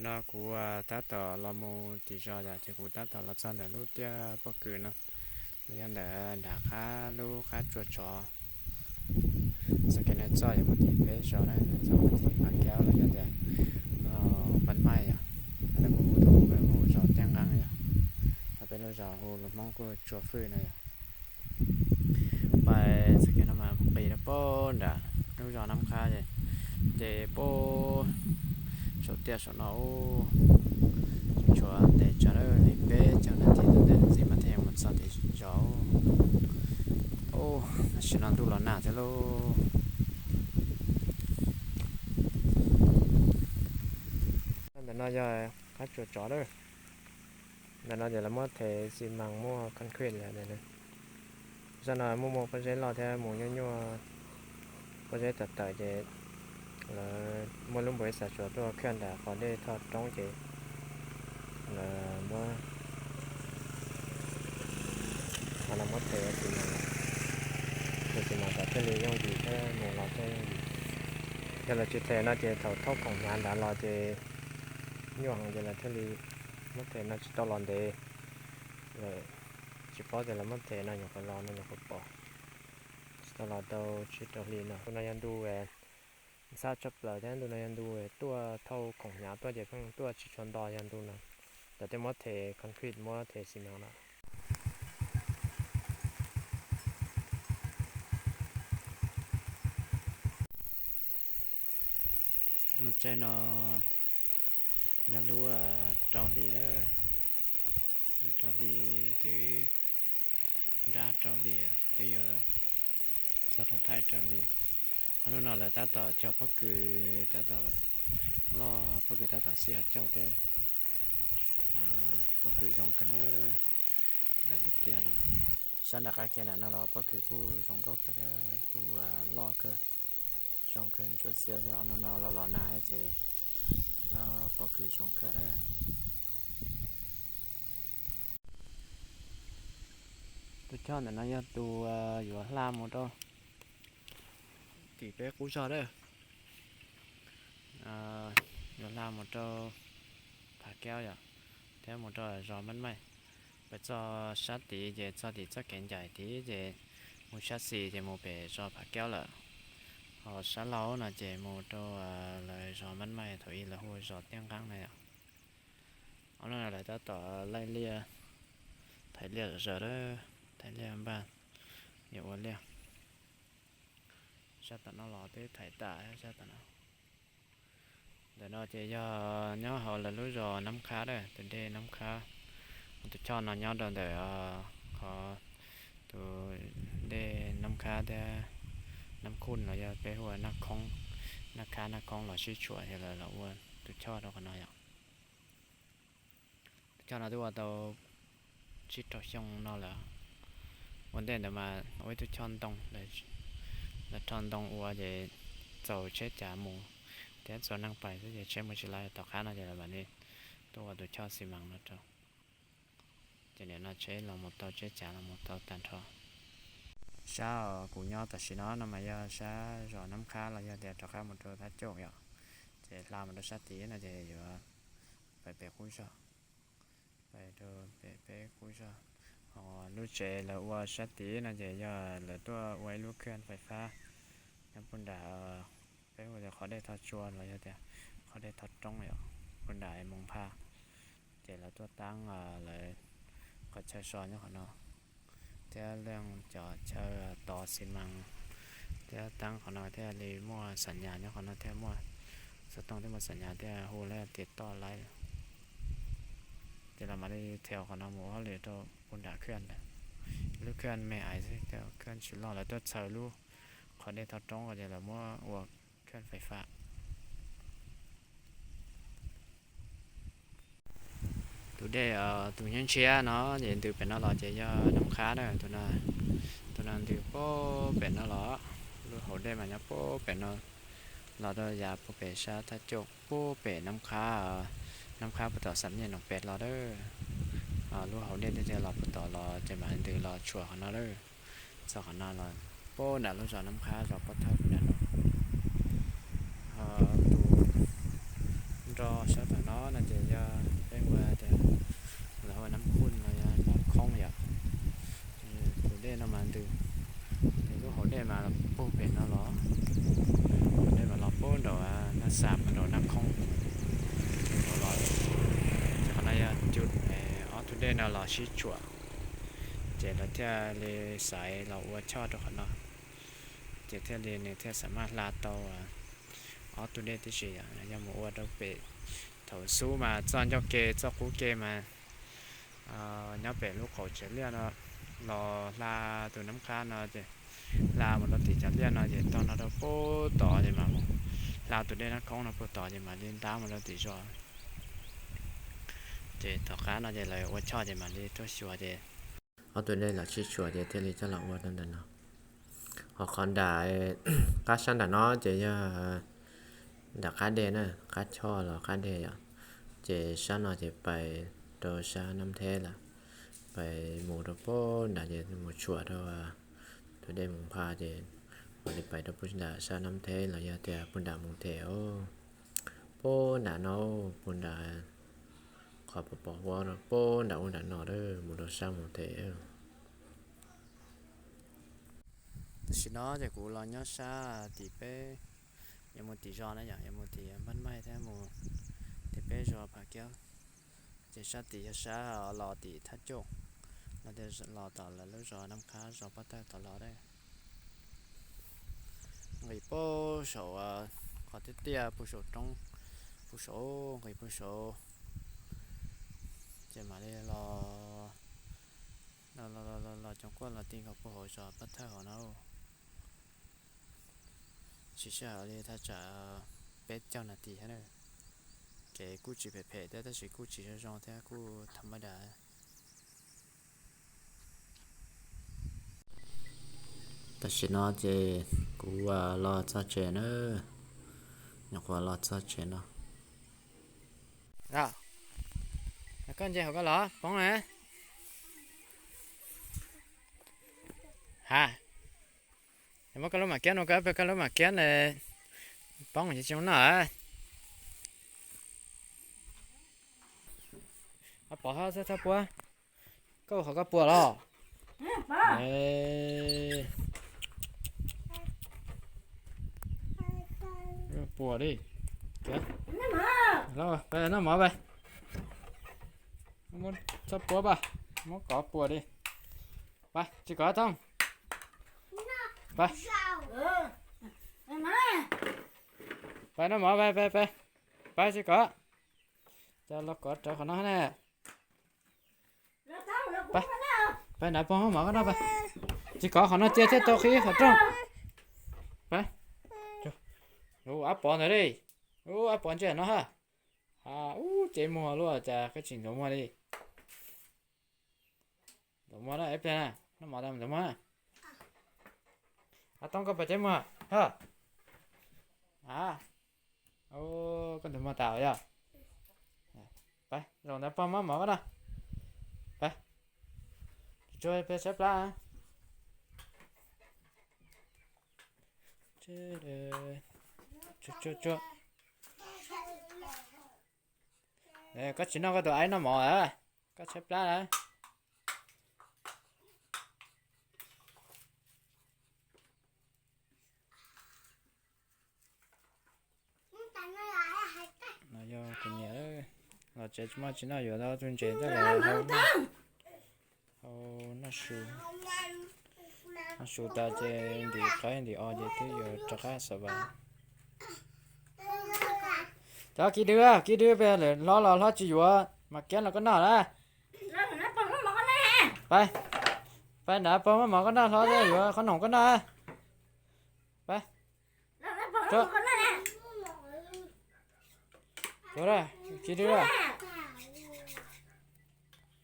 No kuv tab tom los mus tim zos yom, ces kuv tab tom los txog ntawm lub tiaj pob kws no, los yog ntawm nram qab lub qab tsua tsov. Txoj kev no txog yog mus tim peb zos na, txog mus tim Phav Kaub los yog tias Pab Maij yom, lawv kuj hu tus hu zos Tiaj Nqeeb yom, ho peb lub zos hu lus Hmoob kuj Tsua Fwj no yom. Pais txoj kev no mas qis rau pem nram lub zos Nab Qhab ces, ces pem saum tiaj saum no ub, tshuav ntev tsawv li peb caug nas this ntawd ntxiv mas thiaj mus txog tim zos. Ub, tam sim no ntuj los nag thiab lauj. Ntawm no yog qab tsua tsov lawm. Ntawm no ces lawv muab thev xi mas muaj concrete lawm ntawm no. Zaj no muaj muaj pob zeb loj thiab mus nyuaj nyuaj, pob zeb tawm tawm ces lawv muaj lub npau xav tsuas tuaj khawb nram qhov dej Thoj Roob ces lawv muab, lawv muab thev xi mas, thev xi mas kom thiaj li yooj yim thiab mus los thiaj yooj yim. Yog lawv tsis thev no ces thaum thauj khoom hnyav nrad los ces nyuaj heev ces lawv thiaj li muab thev no tsis tau los ntev lawm. Tsis paub tias lawv muab thev no nyuam qhuav los no nyuam qhuav pom, tsis tau los tau tsib rau hli no. Ntu no yog ntu ntxhab tshaj plaws thiab ntu no yog ntu tuaj thauj khoom hnyav tuaj ces pheej tuaj tsis tshua nto yog ntu no. Lawv thiaj muab thev concrete muab thev xi mas no. Lub caij no yog lub rau hli lawm, lub rau hli twb nrab rau hli, twb yuav txog rau thaib rau hli. Qhov hnub no lawv tab tom cog pob kws, tab tom loj, pob kws tab tom xij ho caug tej pob kws zoo kawg na. Ntawm lub tiaj no, sab nram qab kiag nram no los pob kws kuj zoo nkauj kawg thiab kuj loj kawg, zoo kawg ntsuab xiab thiab. Ob hnub no los los nag ces pob kws zoo kawg na. Tus choj ntawm no yog tus yuav hla mus rau tim peb qub zog na, yuav hla mus rau Phav Kaub yom, thiab mus rau zos Mab Maij. Peb txog sab tid ces txog tim txoj kev ncaim tid ces mus sab xis ces mus pem zos Phav Kaub lawm. Ho sab laug no ces mus rau lawv zos Mab Maij thaum ub lawv hu zos Tiaj Nqeeb na yom. Ob no lawv tab tom laij liaj, thaiv liaj zom zaws, thaiv liaj npaj yuav ua liaj. Sab tom no los twb thaiv tas sab tom no. Ntawm no ces yog nyob hauv lawv lub zos Nab Qhab na, tus dej Nab Qhab. Tus choj no nyob rau ntawm qhov tus dej Nab Qhab thiab Nab Khuj los yog peb hu ua Nab Khoob, Nab Qhab Nab Khoob los sib tshuam ces lawv los ua tus choj rau qhov no yom. Tus choj no twb ua tau tsib rau xyoo no lawm. Ua ntej ntawd mas ua ib tug choj ntoo, lawv rho ntoo ua ces txaus tsheb cav mus thiab txaus neeg pais xwb ces tsheb mus tsis laib. Tom qab no ces lawv mam li tuaj ua tus choj xi mas no rau. Ces nim no tsheb los mus tau, tsheb cav los mus tau tag nrho. Sab kuv nyob tam sim no no mas yog sab zos Nab Qhab los yog tias rov qab mus rau Thab Caum yom. Ces hla mus rau sab tid no ces yuav pais pem qub zog, pais rau pem peb qub zog. Ho lub tsev lawv ua sab tid no ces yog lawv tuaj ua ib lub khaj fais fab nyob puag nram peb hu tias qhov dej Thoj Tsua los yog tias qhov dej Thoj Roob yom, puag nram Moos Phaj. Ces lawv tuaj taab lawv qhov chaw so nyob qhov no, thiab leej cov chaw tos xi mas, thiab taab qhov no thiaj li muaj xam nyas nyob qhov no thiaj muaj xov tooj thiab muaj xam nyas thiaj hu lawv tias toj laib. Ces los mam li thauj qhov no mus ua hauj lwm rau puag nram khaj ntawd. Lub khaj me ais xwb, khaj tsis loj, lawv tuaj txhawb lub qhov dej Thoj Roob ces lawv muab ua khaj fais fab. Tus dej, tus nyob ntshiab no ces ntws pem no los ces yog Nab Qhab na, tus no ntws puag pem no los, lub hauv dej mas nyob puag pem no, los rau yav puag pem sab Thaj Caum puag pem Nab Qhab, Nab Qhab puag tom Xam Nyej Noom Pes los a. Lub hauv dej tiag tiag los puag tom los ces mam ntws los tshuam qhov no lawm. Txog qhov no los puag nram lub zos Nab Qhab, zos Pob Thawj puag nram no. Tus Rau sab tom no no ces yog peb ua tias lawv ua Nab Khoob los yog Naj Khoob yom. Tus dej no mas ntws, lub hauv dej mas puag pem no los, hauv dej mas los puag nraum Naj Xam, nraum Naj Khoob los. Ces qhov no yog cus, ob tug dej no los sib tshuam, ces lawv thiaj li xaiv los ua choj rau qhov no, ces thiaj li nws thiaj xam maj hla tau ob tug dej tib si. Yog mus ua rau pem thaum xub mas txoj ncauj ke txoj qub ke mas nyob pem lub qaum tsev liaj no los hla tus Nab Qhab no ces hla mus rau tim cov liaj no ces tog no rau puag tod ces mas mus hla tus dej Naj Khoob no puag tod ces mam li ntab mus rau tim zos. Ces tom qab no ces lawv ua choj ces mam li tuaj xyuas ces ob tug dej los sib tshuam ces thiaj li coj los ua rau ntawm no. Ho qhov nram qab sab nram no ces yog nram qab dej na, qab choj los qab dej yom. Ces sab no ces pais rau sab Nab Theb lawm, pais mus rau puag nram ces mus tshuam rau tus dej mus nqha ces mam li pais rau puag nram sab Nab Theb los yog tias puag nram Mus Them os. Puag nram no, puag nram qhov pom pom huab no, puag nram ub nram no mus rau sab Mus Them. Tam sim no ces kuv los nyob sab tim peb yuav mus tim zos na yom, yuav mus tim Npab Maij thiab mus tim peb zos Pham Kiab. Ces sab tim yog sab los tim Thab Cooj, los tias los tom lawv lub zos Nab Qhab zos Pab Tawg tom los. Nqis puag saum qhov tiaj tiaj puag saum roob, puag saum, nqis puag saum, ces mam li los los los los cov quaj los ti nkaus puag hauv zos Pab Thawj hauv no. Siv sij hawm li thaj tsam peb caug nas this thiab na. Kev kuj tsis phem phem thiab tab sis kuj tsis zoo zoo thiab, kuj tham maj das. Tam sim no ces kuv los txog tsev na, nyuam qhuav los txog tsev no. Koj nce hauv koj los poob na. Ha, muab koj lub mam kiab no, koj peb koj lub mam kiab na, poob ces tsis zoo noj. Pov, txhob puab. Koj ua qhov koj puas los? Puas li. Peb noj mov peb. Txhob puab pab, muab kov puas li. Pab tsis kov Tooj. Pab, pab noj mov peb, peb, peb, pab tsis kov. Cas los kov rawv qhov no ne. Pab, pab nrad pog muab mov koj noj pab. Tsis kov qhov no cia thiaj tau qhib qhov rooj. Pab, ub ab pov ntawd li. Ub ab pov ntsia no ha. Ub cev muag luaj cas koj tsis ntxuav muag li. Ntxuav muag na, ib pliag na, noj mov tas ntxuav muag na. Ab Tooj koj puas cev muag ha? A, koj ntxuav muag tas yog. Pab, zaum ntawd pog muab mov koj noj. Pab, tsuag peb tshaib plab. Tsuag, tsuag, tsuag. Koj tsis noj koj tus aib noj mov, koj tshaib plab lawm. No yog kuv niam, los tsev tsis muaj tsis noj yuav tau tus ntses coj los hau, hau noj su. Noj su tas ces ntim qaib ntim os ces twb yuav rov qab xav vas. Cov kiv dw, kiv dw pem lawm, hlob los hlob tsis yuav mas kiab los koj noj na. Pab, pab nrad pog muab mov koj noj, hlob yuav qhob noom koj noj. Pab, kiv dw,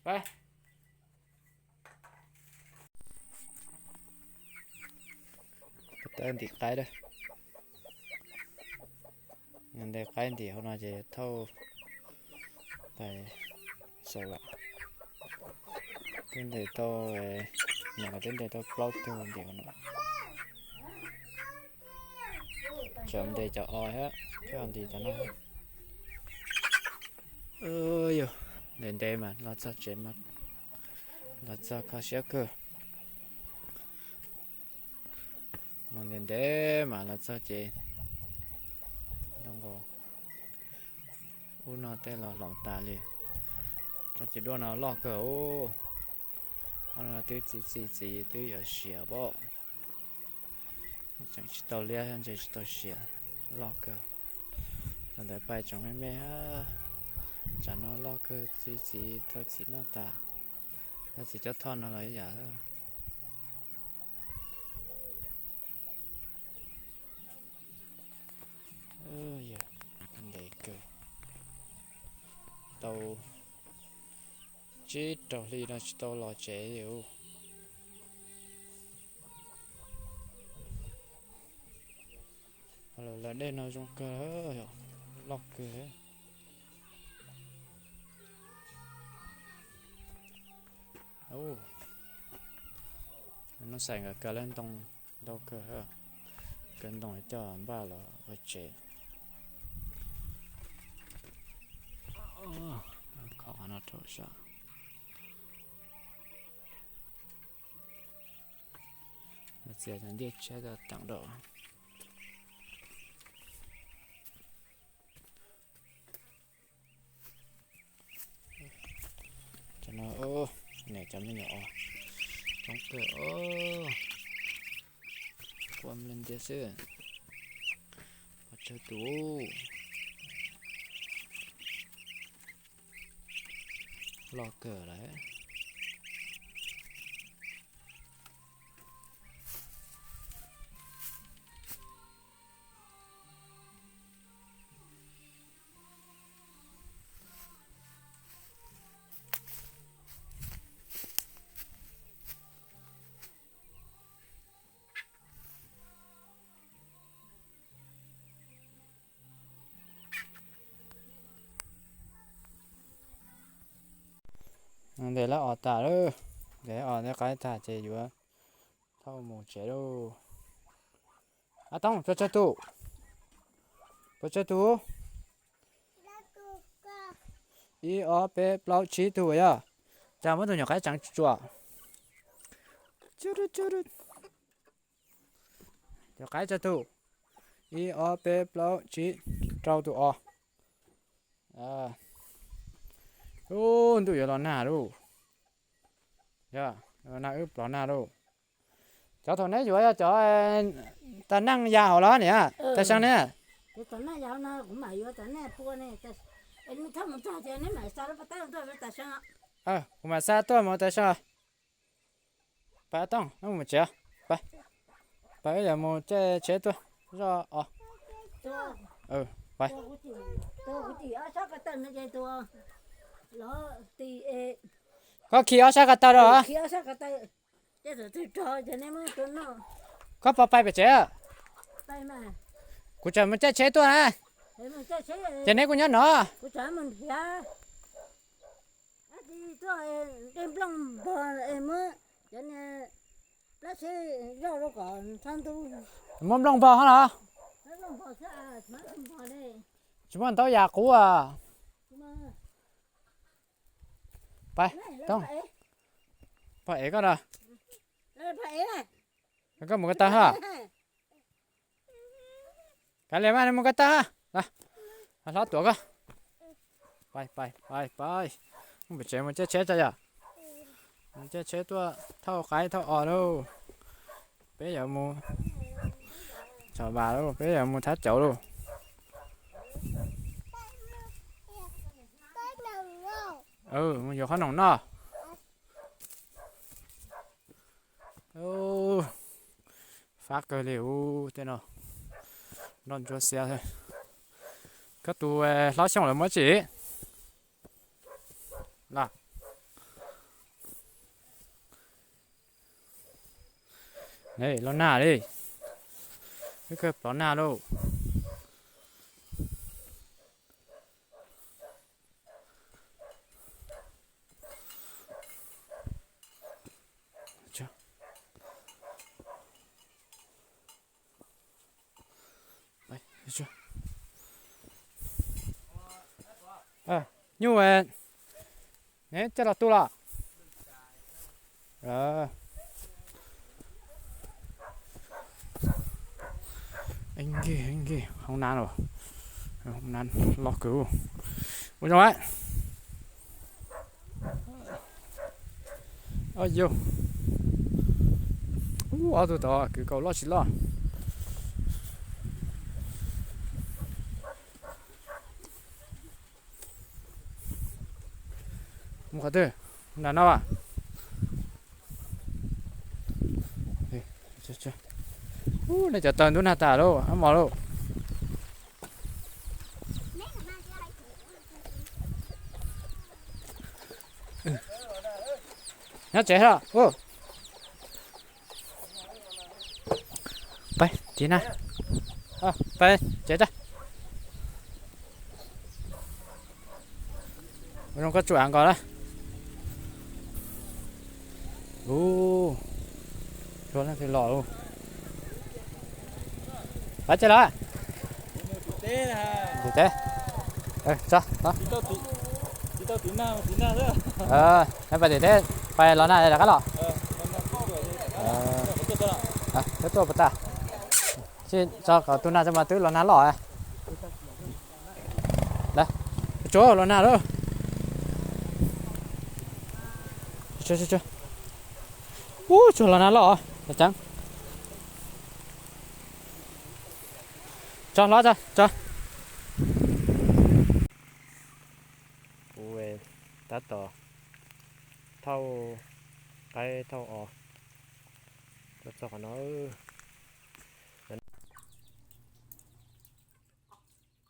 pab. Ntim qaib, ntim qaib ntim hauv no ces thauj pais xaus lawm. Twb ntes tau, nyuam qhuav twb ntes tau plaub tug ntim hauv no. Tsam ntes cov os thiab, thiab ntim cov no. Ntev ntev mas los txog tsev mas los txog kho siab kawg. Mus ntev ntev mas los txog ces zoo nkaus ub no tej los hloov tas li. Tsob txiv duaj no loj kawg ub. Ob no twb txi txi txiv twb yuav siav pom. Tseem tsis tau liab, ntshe tsis tau siav, loj kawg. Thaum ntawd pais tseem me me, tsam no loj kawg, txi txiv thawj txiv noj tas. Thawj txiv cov thoj no los ib yam. Ntev kawg, tau tsib rau hli no tsis tau los tsev li. Lawv dej no zoo kawg, loj kawg. Nub xais nkawd kaw lawv ntoo ntau kawg, kaw ntoo coj npaj los ua tsev. Kho qhov no rau sab. Txiav cov ntiaj tsheb tau teem rau. Cov no, niam cov me nyuam os, coob kawg os. Quaj li ntiav xwb. Pov tsawg tus, loj kawg lawm. Ntes lawv os tas lawm, ntes os tej qaib tag ces yuav thauj mus tsev lauj. Ab Tooj, puas tsawg tus? Puas tsawg tus? Ib ob peb plaub tsib tug yog. Cas muab tus nyuam qaib tseev tsuas. Nyuam qaib tsawg tus? Ib ob peb plaub tsib, rau tus os. Ub, ntuj yuav los nag lauj. Yog, los nag wb plov nag lauj. Cov thaum neb yuav yog cov tas neej ya hauv los niam, tas seej ne. Kuv mam xa tuaj mus tas seej. Pais Tooj, wb mus tsev, pais, wb yuav mus caij tsheb tuaj zoj os. Pais. Koj khi ob sab ko taw rau. Koj puas pais pem tsev? Kuv tseem mus caij tsheb tuaj na. Ces neb kuj nyob no. Muab nplooj npog ho los? Tsis muaj ntaub yas qub a. Pais, Tooj, pog ev koj na. Koj mus ko taw ha. Kav liam mas, mus ko taw ha. Hlob tuav koj. Pais, pais, pais, pais. Mus pem tsev mus caij tsheb tso yom. Mus caij tsheb tuaj thauj qaib thauj os lauj. Peb yuav mus txhom vas lauj, peb yuav mus thab cauv lauj. Mus yuav qhob noom noj. Fab kawg li ub, tej no nroj ntsuab xiab. Koj tus hlob Xyooj lawv muab tsi? Los nag li, wb kawg plov nag lauj. Nyuj, Coj los tu los. Nkig nkig hoob nab los, hoob nab loj kawg. Ua zoo. Yus, ub, ob tug tod kwv kaus loj tsis loj. Mus qhov twg? Nram no as. Ub, nej cov taw ntub nag tas lauj, ab mos lauj. Nyob tsev os. Peb tiv na, peb tsev tag. Ua zoo koj tsuam nkaus na. Ub, tsuag leej twg los lauj. Pab tsev los. Tim teb. Tso, pab tim teb, pais los nag rov qab los. Twb tuaj puas tag? Tso kom tu nag tso mas twb los nag loj. Tsuag los nag lawm. Ub, tsuag los nag loj os, ceev. Tso hlob tso, tso. Kuv tab tom thauj qaib thauj os tuaj txog qhov no.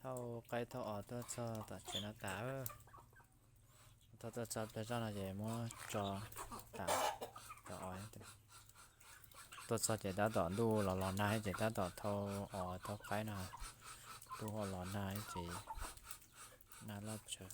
Thauj qaib thauj os tuaj txog tom tsev no tas. Thauj tuaj txog pliag zoj no ces muab tso tas, tso os. Tuaj txog ces tab tom ntuj los los nag ces tab tom thauj os thauj qaib no, ntuj ho los nag ces nag loj tsawv.